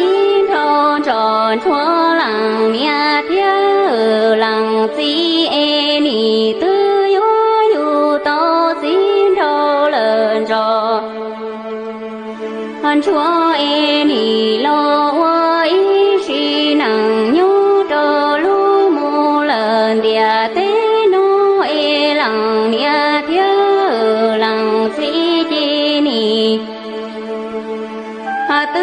Txij nrhau ntsos ntsuab leej niam thiab leej txiv es nim twb yuav yug tau txiv nrhau lawm ntsos ntsuab es nim los ua ib sim neej nyob rau lub mus lawm ntiaj teb no es leej niam thiab leej txiv ces nim twb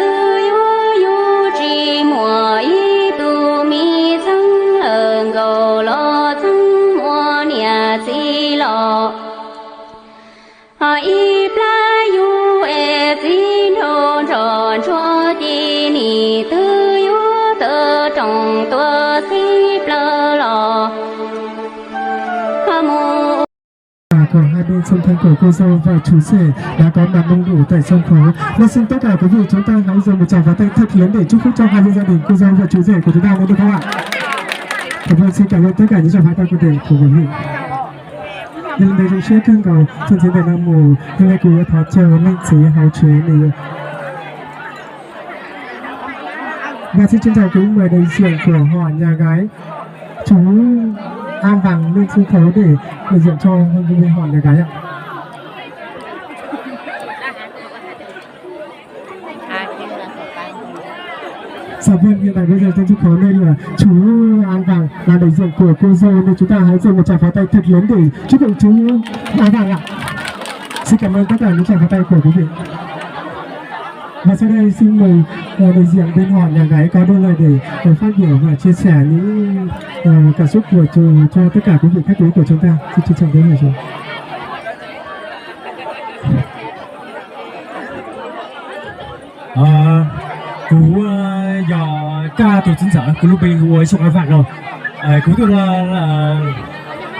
yuav yug tsis muaj ib tug me txheeb lawm nkaus los txheeb muaj niam txiv los ib plab yug es txij nrhau ntsos ntsuab ces nim twb yuav tawm rooj tuaj xib plawg los mus. Còn hai bên song thân của cô dâu và chú rể đã có mặt đông đủ tại sân khấu. Và xin tất cả quý vị chúng ta hãy dành một tràng pháo tay thật lớn để chúc phúc cho hai bên gia đình cô dâu và chú rể của chúng ta luôn được không ạ? Dạ vâng, xin cảm ơn tất cả những tràng pháo tay của để của quý vị. Nhân đây trong siết cơn cầu, phần diễn đàn đang mù, nhân đây quý vị tháo chờ lên xí hào chế này. Và xin trân trọng kính mời đại diện của họ nhà gái, chú An Vàng lên sân khấu để đại diện cho họ nhà gái ạ. Dạ vâng, hiện tại bây giờ trên sân khấu đây là chú An Vàng là đại diện của cô dâu nên chúng ta hãy dành một tràng pháo tay thật lớn để chúc mừng chú An Vàng ạ. Xin cảm ơn tất cả những tràng pháo tay của quý vị. Và sau đây xin mời ờ, đại diện bên họ nhà gái có đôi lời để ờ, phát biểu và chia sẻ những ờ, cảm xúc của cho, cho tất cả quý vị khách quý của chúng ta. Xin trân trọng kính mời chú. Kuv yog Kaj tus txiv ntxawm, kuv lub npe hu ua Xyooj Av Vam no. Kuv tuaj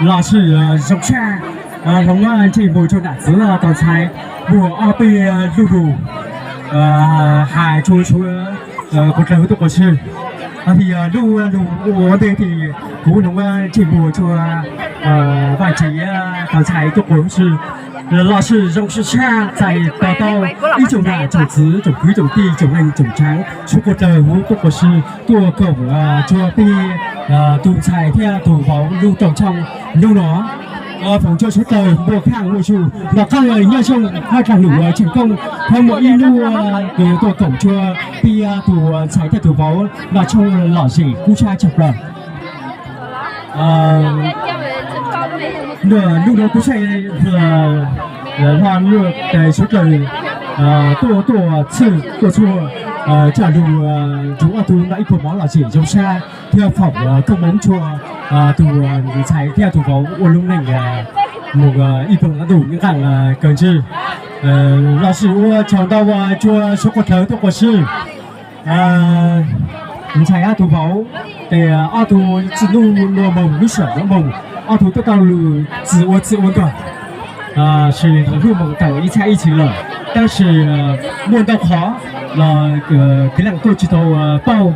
los sim zoo sab hloov ntsej muag rau nam txiv tus ntxhais muaj ob peb lub lus hais rau suav quas dlawg tuaj quas si. Hos tias lub lus ua ntej ces kuv hloov ntsej muag rau Vaj Tsev tus ntxhais tuaj quas si. Los sim zoo sab txais to taub ib tsoom nam tsoom txiv tsoom kwv tsoom tij tsoom leej tsoom tsaav suav quas dlawg huv tuaj quas si tuaj koom rua peb tus ntxhais thiab tus vauv lub rooj tshoob hnub no. Foom rua suav dlawg muaj khaaj muaj ntsug, noj qaab nyob zoo, haj dlaag num tseem koob, thiab muaj ib hnub kws tuaj koom rua peb tus ntxhais thiab tus vauv noj tshoob lom zem kub sab tshaj plawg. Hnub no kuv saib hlo suav dlawg tuaj tuaj txhwj tuaj txhua tsa lug nrug ob tug noj ib pluag mov lom zem zoo sab thiab foom koob moov rua tus ntxhais thiab tus vauv ua lub neej moog ib pluag nqaj ntuj nqaj nqaaj kawg ntswg. Los sim ua tsaug ntau rua suav quas dlawg tuaj quas si ntxhais hab tus vauv, tes ob tug txij nub nua moog lub sij hawm nua moog, ob tug tuaj tau lug txi ua txi ua nkawg, sis lug moog taag ib txhab ib txhis lawm, tab sis muaj ntau qhov los kwv leej tuaj tsi tau paub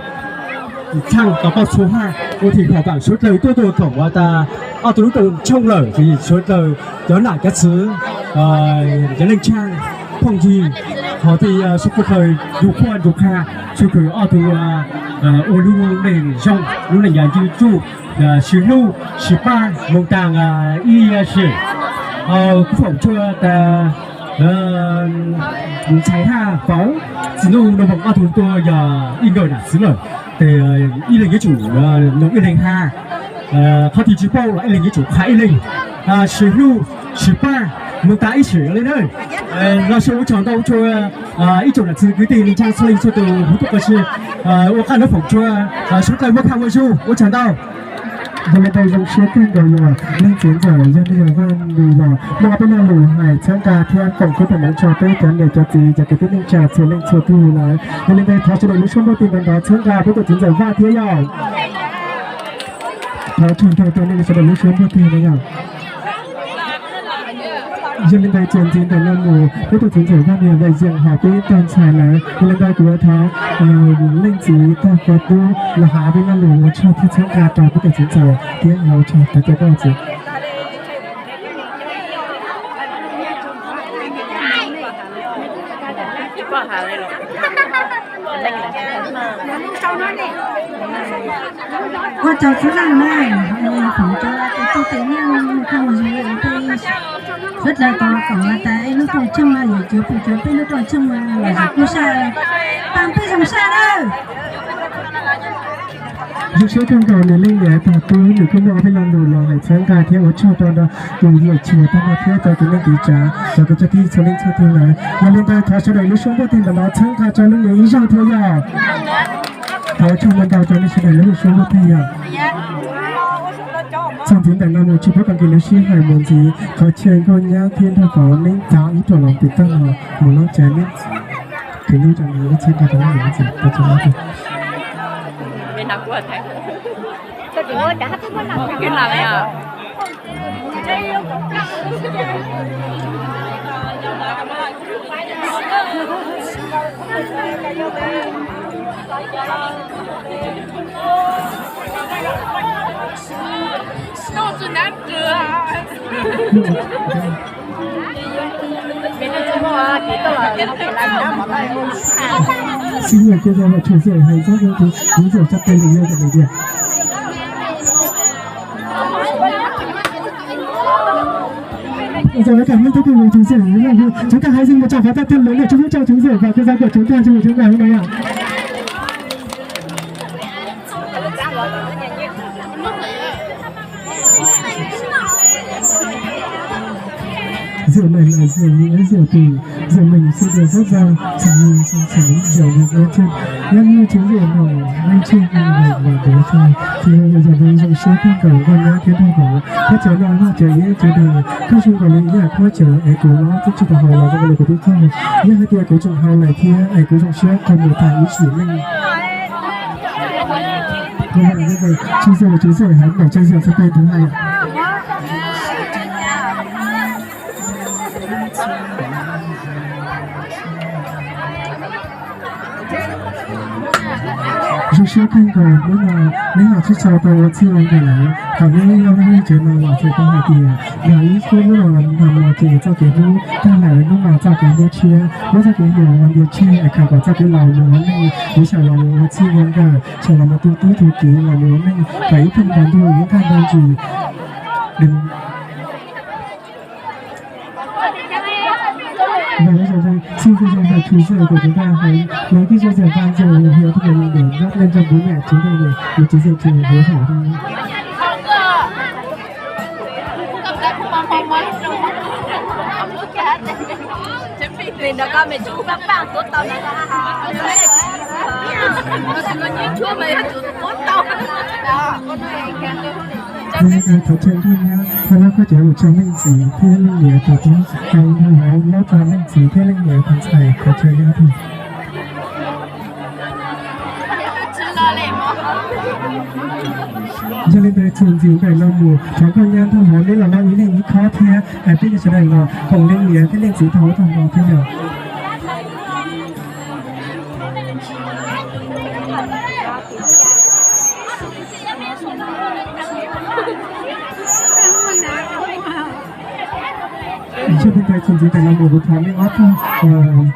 txhaj tau paub txhua hab, ua tim khawv vaam suav dlawg tuaj tuaj koom ua tas ob tug lub rooj tshoob lawm, suav dlawg cov nam cov txwv, cov neej tsaa, phooj ywg, hos tej suav dlawg nrug qhuab nrug qha, txhua kws ob tug ua lub neej zoo, lub neej yog ywj tsuj, sib hlub sib pab moog taag ib sim. Kuv foom rua tas ntxhais hab vauv txij nub nua moog ob tug tuaj yog ib nkawm nam txwv lawm, tes ib leeg yuav tsum noog ib leeg hab, qhov twg tsi paub los ib leeg yuav tsum qha ib leeg, sib hlub sib pab moog taag ib sim le nawb. Los sim ua tsaug ntau rua ib tsoom nam txwv kwv tij neej tsaa txhua leej txhua tug huv tuaj quas si, ua qab nuav foom rua suav dlawg muaj khaaj muaj ntsug, ua tsaug ntau. Yog le ntawd zoo siab kawg nkaus yog leej txiv ntxawm yog Vaj Lug los muaj ob peb lo lus hais txhawb nqaa thiab foom koob foom moov rua peb cov niam cov txiv cov kwv tij neej tsaa txhua leej txhua tug lawm. Yog le ntawd thov sawv daws lub suab npuaj teg nrov nrov txhawb nqaa peb tus txiv ntxawm Vaj thiab yog. Thov tsaug ntau rua nej sawv daws lub suab npuaj teg na yog. Yog le ntawd txuas ntxiv ntawm no mus peb tus txiv ntxawm Vaj Lug daim yeem hom peb tag ntxhais lawm, yog le ntawd kuv thov leej txiv tag kov tub los has peb lo lus ua tsaug thiab txhawb nqaa rua peb tus txiv ntxawm thiab ua tsaug tas cov koj txiv. Ua tsaug txhua leej na, foom cov tes tub tes nyab mus koj mus zis sawv dlawg tau kom tas ib lub rooj tshooj no, yus cuav pum cuav peb lub rooj tshooj no los zis kuj saj, pab peb zoo saj na. Zoo siab kawg nkaus niam leej niam tais tub nws kuj muaj peb lo lus los hais txhawb nqa thiab ua tsaug rau tus yawm txiv tag no thiab rau tus neeg kwv tsav, rau cov kwv tij txhua leej txhua tus lawm. Yog li ntawd thov sawv daws lub suab npuaj teg ntawm no txhawb nqa rau leej niam ib zaug thiab yog. Thov ua tsaug ntau ntau rau nej sawv daws lub suab npuaj teg yog. Txog ntxiv ntawm no mus tsis pub kom kev lub sij hawm mus ntxiv, thov cia nkauj nyab thiab nraug vauv neb txav ib ruam los pem toj no mus lob tsav neb. Tus nyuj rau nws txhawb nqa rau nej mus ntxiv, ua tsaug ntau. Xib hwb Kiab Zaj Vam Tshwm Xwm hais txog tus tus txawm sab tes lus yog tus tias. Ua tsaug ib tsoom me tub tus tus txawm, chúng ta hãy dành một tràng pháo tay thật lớn để chúc mừng cho chúng rể và cô dâu của chúng ta trong buổi trưa ngày hôm nay ạ. Rượu này là rượu nghĩa, rượu tình, rượu mình sẽ được rót ra, chẳng như trong chén rượu được uống trên, nhâm nhi chén rượu nồng, mây trên mây nồng và đổ trôi. Thì bây giờ với giọng sướng khung cảnh con nhã thiab nraug vauv, thaj chaw noj noj chaw iab chaw daws, thaj sung kom li ib yam thaj chaw es kuv los twb tsis tau haus los zoo li kuv twb txog, yog hais tias kuv tseem haus lawm thiab es kuv zoo siab qhov mus tas ib sim neej. Tsis zoo tsis zoo hais npaum tsis zoo txog peb tus hais. Zoo siab kawg nkaus hnub no neb los sib sau tau ua txij ua nkawm lawm, thaum neb los lub tsev no los txhais tau hais tias yog ib hnub no nag hmo ces txoj kev hlub tag lawm, hnub no txoj kev hlub tshiab, muab txoj kev hluas ua ntiag tseg es khaws kom txoj kev laus mus ua neej, yuav xyaum los mus ua txij ua nkawm, xyaum los mus tu tub tu kiv los mus ua neej kom ib tug nrog ntuj ib tug nrog ntsis. Và bây giờ đây, xin dâng tặng phần thưởng của chúng ta hãy lấy cái rượu rượu vang rượu hương thơm để rót lên cho bố mẹ chúng ta để, để chúng ta cùng hứa hẹn thôi. Thov txhawb nqa nyob, thov lab koj cov mus tso leej txiv thiab leej niam tus tub, hais nrog lawv lab tso leej txiv thiab leej niam tus ntxhais, thov txhawb nqa thiab. Yog li ntawd txuas ntxiv ntawm no mus thov nkauj nyab nraug vauv neb los lab ib leeg ib khob thiab hais peb cov sawv daws los koom leej niam thiab leej txiv tau ub tau no thiab yog. Yog li ntawd txuas ntxiv ntawm no mus kuv thov neb ob tug yawm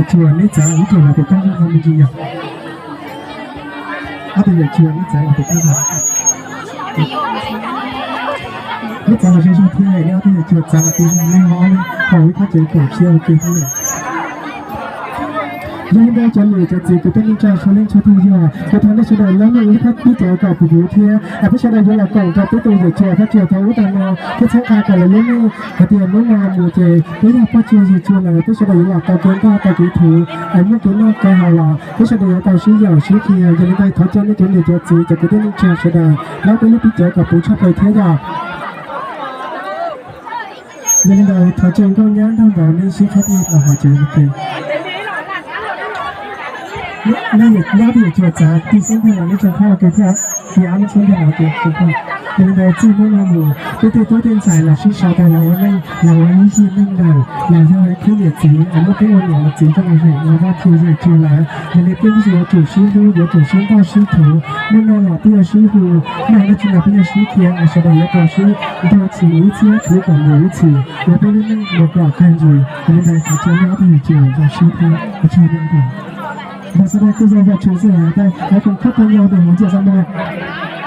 tsuas neb txav ib tug los pem toj no me ntsis yog. Ob tug yawm tsuas neb txav los pem toj no. Neb txav los zoo zoo thiab, neb ob tug yawm tsuas txav los zoo zoo, neb ho ob leeg haus ib khob tsev koom siab ua ke thiab lawm. Yog li ntawd cov niam cov txiv kwv tij neej tsa txhua leej txhua tus, yog kuv thov nej sawv daws lab mej ib khob pib cawv kom puv puv thiab peb sawv daws yuav los koom rau peb tus yawm tsuas Fab Tsuas tau ub tau no thiab txhawb nqa kom lawv lub neej hais tias hnub no mus ces peb yog poj tsuas yawm tsuas lawm, peb sawv daws yuav los tau kev nkoj tau kev thuv, muaj kev noj kev haus los peb sawv daws yuav tau sib yaum sib qhia. Yog li ntawd thov caw nej cov niam cov txiv cov kwv tij neej tsa sawv daws lab peb lub pib cawv kom puv tshaj plaws thiab yog. Yog li ntawd thov caw nkauj nyab nraug vauv nej sib thob tig los hauv tsev ua ke. Nej nyob twj ywm tsuas txav tig xub ntiag los nej tseem khob ua ke thiab, tig ob lub xub ntiag los ua ke. Yog li ntawd txij hnub no mus peb tej tub tej ntxhais los sib sau tau los ua neej los ua ib yig neej ntawm los yog ib khub niam txiv es muab peb ua niam ua txiv coj los zeem ua vaj txhua yawm tsuas lawm. Yog li peb yuav tsum sib hlub, yuav tsum sib ntaj sib thuv, muaj noj los peb yuav sib hu, muaj dab tsi los peb yuav sib qhia, sawv daws yuav tau sib ntaus txim mus ib txhis, thuv kom mus ib txhis, ua peb lub neej mus kom kawg ntsis. Yog li ntawd thov caw nej ob tug yawm tsuas zoo siab thiab ua tsaug nej ntau. Ntawm sawv daws kuj zoo vaj tshwm xwb, tab sis koom khab tau nyob tus hmoov ntsia xab ntoo.